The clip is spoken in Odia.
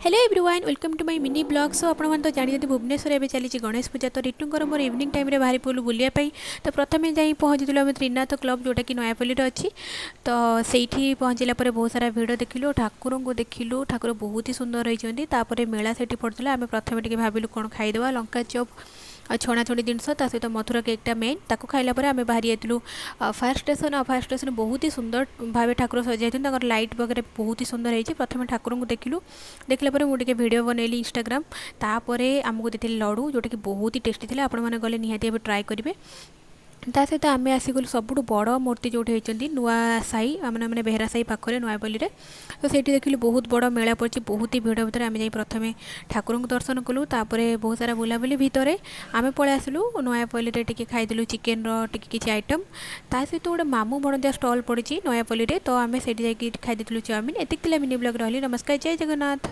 Hello everyone, welcome to my mini vlog. So ଆପଣମାନେ ତ ଜାଣିଛନ୍ତି, ଭୁବନେଶ୍ୱର ଏବେ ଚାଲିଛି ଗଣେଶ ପୂଜା। ତ ରିଟୁଙ୍କର ମୋର ଇଭିନିଂ ଟାଇମ୍ରେ ବାହାରି ପଡ଼ିଲୁ ବୁଲିବା ପାଇଁ। ତ ପ୍ରଥମେ ଯାଇ ପହଞ୍ଚିଥିଲୁ ଆମେ ତ୍ରିନାଥ କ୍ଲବ୍, ଯେଉଁଟାକି ନୟାପଲ୍ଲୀରେ ଅଛି। ତ ସେଇଠି ପହଞ୍ଚିଲା ପରେ ବହୁତ ସାରା ଭିଡ଼ ଦେଖିଲୁ, ଠାକୁରଙ୍କୁ ଦେଖିଲୁ। ଠାକୁର ବହୁତ ହି ସୁନ୍ଦର ହେଇଛନ୍ତି। ତାପରେ ମେଳା ସେଠି ପଡ଼ିଥିଲା। ଆମେ ପ୍ରଥମେ ଟିକେ ଭାବିଲୁ କ'ଣ ଖାଇଦେବା, ଲଙ୍କା ଚପ୍ ଆଉ ଛଣାଛଣି ଜିନିଷ, ତା ସହିତ ମଥୁରା କେକ୍ଟା ମେନ୍। ତାକୁ ଖାଇଲା ପରେ ଆମେ ବାହାରି ଯାଇଥିଲୁ ଫାୟାର ଷ୍ଟେସନ୍। ଆଉ ଫାୟାର ଷ୍ଟେସନ୍ ବହୁତ ହି ସୁନ୍ଦର ଭାବେ ଠାକୁର ସଜାଇଛନ୍ତି। ତାଙ୍କର ଲାଇଟ୍ ବଗେରା ବହୁତ ହି ସୁନ୍ଦର ହେଇଛି। ପ୍ରଥମେ ଠାକୁରଙ୍କୁ ଦେଖିଲୁ। ଦେଖିଲା ପରେ ମୁଁ ଟିକେ ଭିଡ଼ିଓ ବନେଇଲି ଇନଷ୍ଟାଗ୍ରାମ। ତାପରେ ଆମକୁ ଦେଇଥିଲେ ଲଡ଼ୁ, ଯେଉଁଟାକି ବହୁତ ହି ଟେଷ୍ଟି ଥିଲା। ଆପଣମାନେ ଗଲେ ନିହାତି ଭାବେ ଟ୍ରାଏ କରିବେ। ତା ସହିତ ଆମେ ଆସିଗଲୁ ସବୁଠୁ ବଡ଼ ମୂର୍ତ୍ତି ଯେଉଁଠି ହେଇଛନ୍ତି, ନୂଆ ସାହି, ମାନେ ବେହେରା ସାହି ପାଖରେ ନୟାପଲ୍ଲୀରେ। ତ ସେଇଠି ଦେଖିଲୁ ବହୁତ ବଡ଼ ମେଳା ପଡ଼ିଛି। ବହୁତ ହି ଭିଡ଼ ଭିତରେ ଆମେ ଯାଇ ପ୍ରଥମେ ଠାକୁରଙ୍କୁ ଦର୍ଶନ କଲୁ। ତାପରେ ବହୁତ ସାରା ବୁଲାବୁଲି ଭିତରେ ଆମେ ପଳେଇ ଆସିଲୁ ନୟାପଲ୍ଲୀରେ। ଟିକେ ଖାଇଦେଲୁ ଚିକେନର ଟିକେ କିଛି ଆଇଟମ୍। ତା ସହିତ ଗୋଟେ ମାମୁଁ ଭଣଜା ଷ୍ଟଲ୍ ପଡ଼ିଛି ନୟାପଲ୍ଲୀରେ, ତ ଆମେ ସେଇଠି ଯାଇକି ଖାଇ ଦେଇଥିଲୁ ଚାଉମିନ୍। ଏତିକି ଥିଲା ମିନି ବ୍ଲଗ୍। ରହିଲି, ନମସ୍କାର, ଜୟ ଜଗନ୍ନାଥ।